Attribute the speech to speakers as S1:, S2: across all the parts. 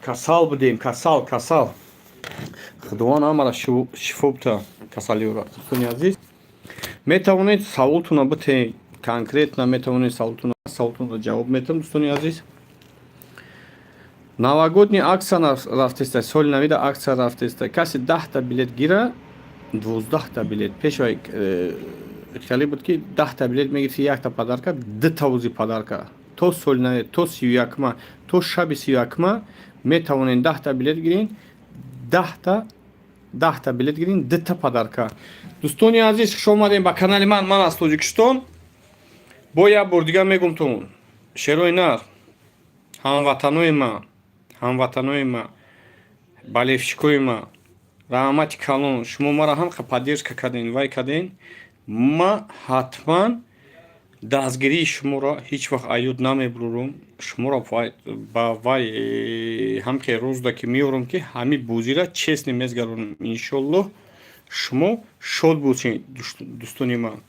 S1: Касал будем, касал, касал. Худованд ҳамаро шифо бита касалиёро. Дӯстони азиз, метавонед саволтона битед, конкретно метавонед саволтонро ҷавоб метам, дӯстони азиз. Новогодний акция рафтеста, соли навида акция рафтеста. Касе 10-та билет гира, 12-та билет. Пеш вай хеле буд, ки 10-та билет мегирифти, якта подарка, дута вузи подарка. То соли нави, то 31-ма, то шаби 31-ма метавонед 10-та билет гирин, 10-та билет гирин, дута подарка. Дӯстони азиз, хуш омадем ба канали ман. Ман аз Тоҷикистон. Бо як бор дигар мегумтон, шерои нар, ҳамватанои ман, ҳамватанои ман, болельщикои ман, раҳмати калон. Шумо маро ҳам поддержка кардем, вай кардем. Ма ҳатман дастгирии шуморо ҳеҷ вақт аюд намебурам. Шуморо ба вай ҳамке рӯзда ки меорам, ки ҳамин бозиро честно мезгаронам. Иншоллоҳ, шумо шод бошед, дӯстони ман.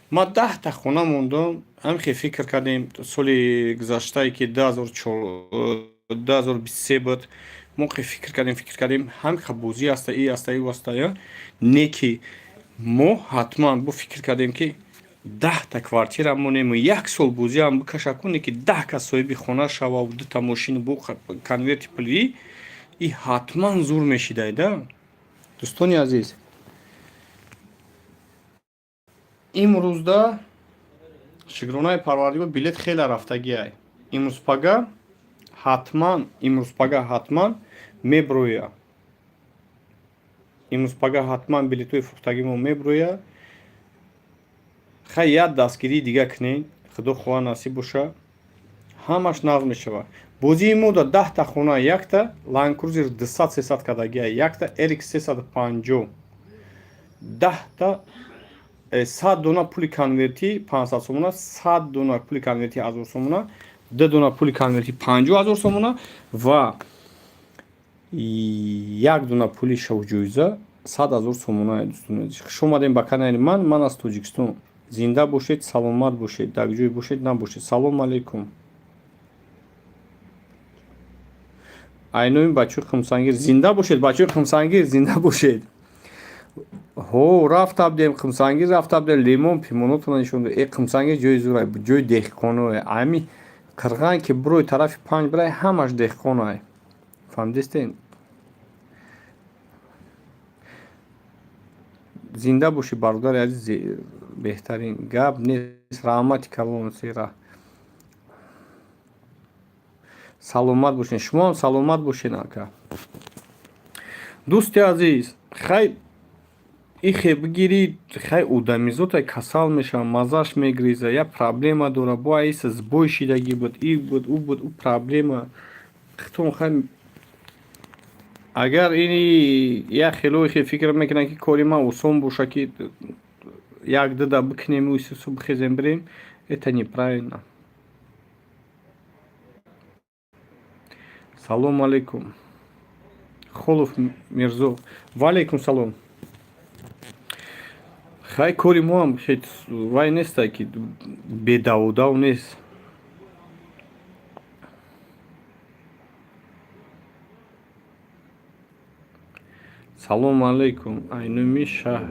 S1: Ма 10-та хона мондам, ҳамхе фикр кардем соли гузаштае, ки 2023 буд. Мо фикр кардем, фикр кардем, ҳамха бозӣ аста, и аста, ю аста, я не ки мо ҳатман бо фикр кардем, ки 10-та квартира монем, як сол бозиам бикаша куне, ки 10 кас соҳиби хона шава, дута мошину бо конверти пулӣ, и ҳатман зур мешидай да. Дӯстони азиз, имрӯзда, шукронаи Парвардигор, билет хеле рафтагиай. Имрӯзпага ҳатман, имрӯзпага ҳатман меброя, имрӯзпага ҳатман билетҳои фурӯхтагии мо меброя. Хай, як дастгирии дига кунед, Худо хоҳа, насиб боша, ҳамаш нағз мешавад. Бозии мо да 10-та хона, якта Ландкрузер 200 300 кардагиай, якта RX 350, 10-та 100 дона пули конвертӣ 500 сомона, 100 дона пули конвертӣ 1000 сомона, ду дона пули конвертӣ 50 000 сомона ва як дона пули шоҳҷоиза 100 000 сомона. Дӯстони азиз, хуш омадем ба канали ман. Ман аз Тоҷикистон. Зинда бошед, саломат бошед, дар ҷое бошед набошед. Салому алайкум. Айноми бачаҳои Хумсангир. Зинда бошед, бачаҳои Хумсангир, зинда бошед. Ҳо, рафта будем Хумсангир, рафта будем, лимон пимонотона нишон дод. Э, Хумсангир ҷои зурай, ҷои деҳқоное. Ами қирған ки бурӯи тарафи панҷ бирай, ҳамаш деҳқонай, фаҳмидистен? Зинда бошӣ, бародари азиз, беҳтарин гап нест. Раҳмати калон, сера. Саломат бошед, шумоам саломат бошед, ака. Дӯсти азиз, хай, ихе бигирӣ, хай, одамизотай касал мешава, маззаш мегриза, як проблема дора, бо аиса сбой шидагӣ буд, и буд, ӯ буд, ӯ проблема хитон. Хай, агар ини як хелоихе фикр мекунанд, ки кори ман осон боша, ки як дуда бикунем, исусу бихезем, бирем, это неправильно. Салому алейкум, Холов Мирзо. Ва алейкум салом. Хай, кори моам вай нестай, ки бедавудав нест. Салому алейкум. Ай номи шаҳр,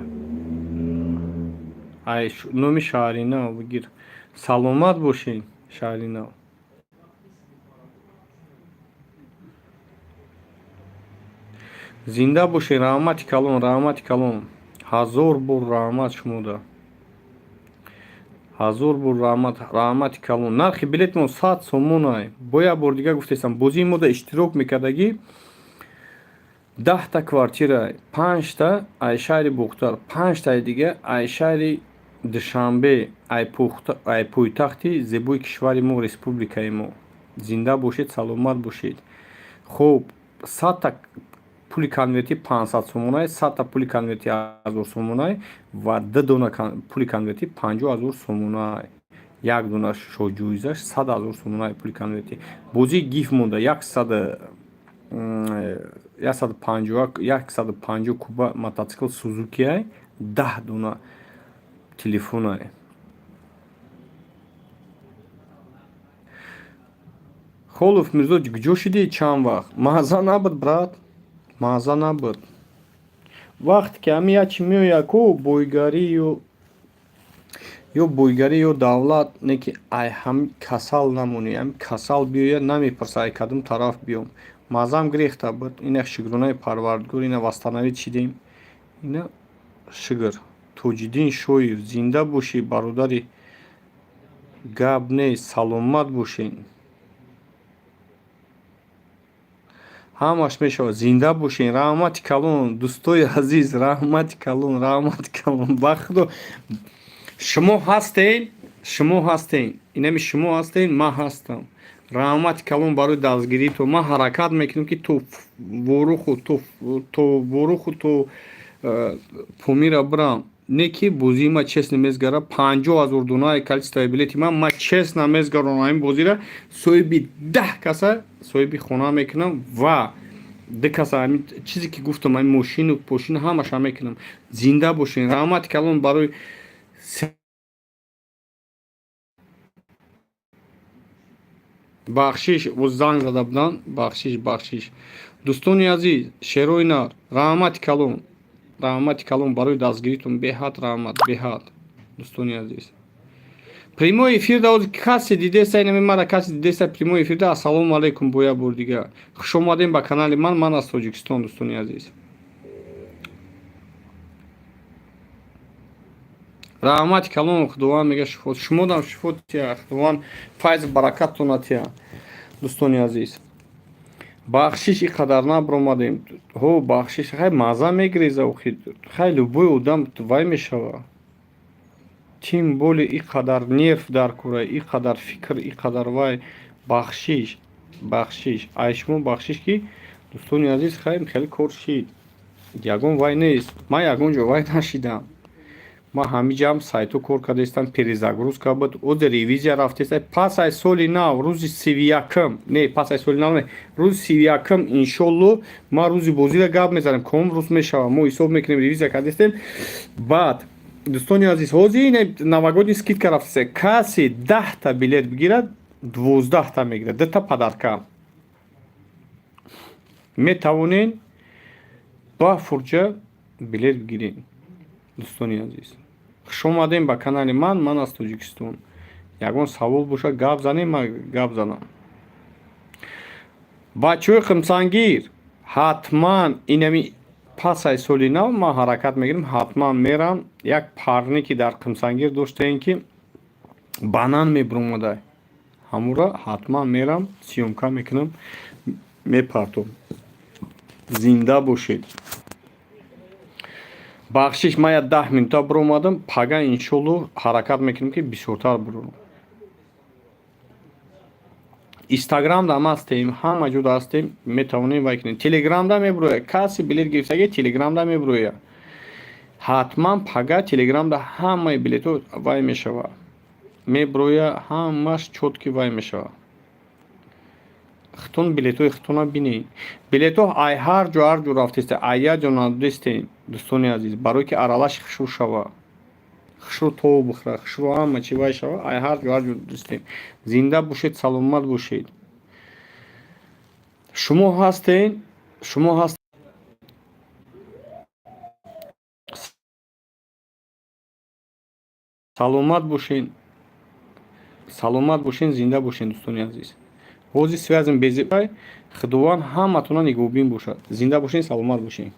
S1: ай номи Шаҳринав бигир. Саломат бошед, Шаҳринав. Зинда бошед, раҳмати калон, раҳмати калон, ҳазор бор раҳмат шумода, ҳазор бор раҳмат, раҳмати калон. Нархи билетмон 100 сомонай. Бо як бор дига гуфтестам, бозии мода иштирок мекардагӣ 10-та квартира, панҷта ай шаҳри Бохтар, панҷтаи дига ай шаҳри Душанбе, ай пойтахти зебои кишвари мо, республикаи мо. Зинда бошед, саломат бошед. Хуб, 100-та пули конвертӣ 500 сомонай, 100-та пули конвертӣ 1000 сомонай ва ду дона пули конвертӣ 50 000 сомонай. Як дона шоҳҷоизаш 100 000 сомонай пули конвертӣ. Бозии гиф монда 150 куба мотоцикл Сузукиай, 10 дона телефонай. Холов Мирзо, куҷо шидӣ чанд вақт? Мазза набуд, брат, мазза набуд. Вақте ки ҳами як чи меояд ку, бойгарӣ ё бойгарӣ, ё давлат, не ки ай ҳами касал намонӣ, ҳами касал биёяд, намепурса, ай кадом тараф биём. Маззаам гирехта буд. Ина, шукронаи Парвардигор, ина восстановить шидем. Ина, шукр. Тоҷиддин Шоев, зинда бошӣ, бародари, гап нест, саломат бошед. Ҳамаш мешавад, зинда бошед. Раҳмати калон, дӯстои азиз, раҳмати калон, раҳмати калон. Ба Худо, шумо ҳастен, шумо ҳастен, инами шумо ҳастен, ман ҳастам. Раҳмати калон барои дастгиритон. Ман ҳаракат мекунам, ки то Воруху, то Воруху, то Помира бирам. Не ки бозии ма честно мезгара, 50 000 дунаи количествои билети ман честно мезгаронам. Ин бозира соҳиби 10 каса соҳиби хона мекунам ва ду каса ҳамин чизе ки гуфтам, ҳамин мошину пошину ҳамаша мекунам. Зинда бошед, раҳмати калон барои. Бахшиш, боз занг зада буданд. Бахшиш, бахшиш, дӯстони азиз, шерои нар, раҳмати калон, раҳмати калон барои дастгиритон, беҳад раҳмат, беҳад. Дӯстони азиз, прямой эфир да касе дидеса, инами мара касе дидеса прямой эфир да. Ассалому алайкум, бо як бор дига хуш омадем ба канали ман. Ман аз Тоҷикистон, дӯстони азиз. Раҳмати калон, Худованд мега шифо шумодам, шифо тия, Худованд файзу баракаттона тия. Дӯстони азиз, бахшиш, ин қадар набаромадем. Ҳо, бахшиш, хай, мазза мегиреза охи, хай, любой одам вай мешава. Тем более ин қадар нерв дар кора, ин қадар фикр, ин қадар вай. Бахшиш, бахшиш, ай шумо бахшиш, ки дӯстони азиз, хай, хеле кор шид, ягон вай нест, ман ягон ҷо вай нашидам. Ман ҳамиҷаам сайтҳо кор кардаистам, перезагрузка буд, ози ревизия рафтеста. Пас ай соли нав, рӯзи 31-м, не, пас ай соли нав не, рӯзи 31-м, иншолло, ман рӯзи бозиро гап мезанем, ком рӯз мешавад, мо ҳисоб мекунем, ревизия кардастем. Баъд, дӯстони азиз, ҳозир ин новогодний скидка рафтеста. Касе 10-та билет бигирад, 12-та мегирад, дута подарка. Метавонед ба фурҷа билет бигиред. Дӯстони азиз, хуш омадем ба канали ман. Ман аз Тоҷикистон. Ягон савол бошад, гап занем, ман гап занам. Бачаҳои Қимсангир, ҳатман инами пас ай соли нав ман ҳаракат мекунам, ҳатман мерам. Як парнике дар Қимсангир доштаем, ки банан мебуромадай, ҳамура ҳатман мерам, съёмка мекунам, мепартом. Зинда бошед. Бахшиш, ман як 10 минута биромадам. Пага, иншолло, ҳаракат мекунем, ки бисёртар бирорам. Инстаграмда ам ҳастем, ҳама ҷода ҳастем, метавонем вай кунем. Телеграмда мебурояд, касе билет гирифтаги, телеграмда мебурояд. Ҳатман пага телеграмда ҳамаи билетҳо вай мешавад, мебурояд, ҳамаш чётко вай мешавад. Хитон билетҳои хитона бинед. Билетҳо ай ҳар ҷо, ҳар ҷо рафтеста, ай як ҷо надодестем, дӯстони азиз, барое ки аралаши хушрӯ шава, хушрӯ тов бихӯра, хушрӯ ҳама чи вай шава, ай ҳар ҷо, ҳар ҷо додистем. Зинда бошед, саломат бошед. Шумо ҳастен, шумо ҳаст. Саломат бошед, саломат бошед, зинда бошед, дӯстони азиз. Ҳозир связем безебай. Худованд ҳаматона нигоҳбин бошад. Зинда бошед, саломат бошед.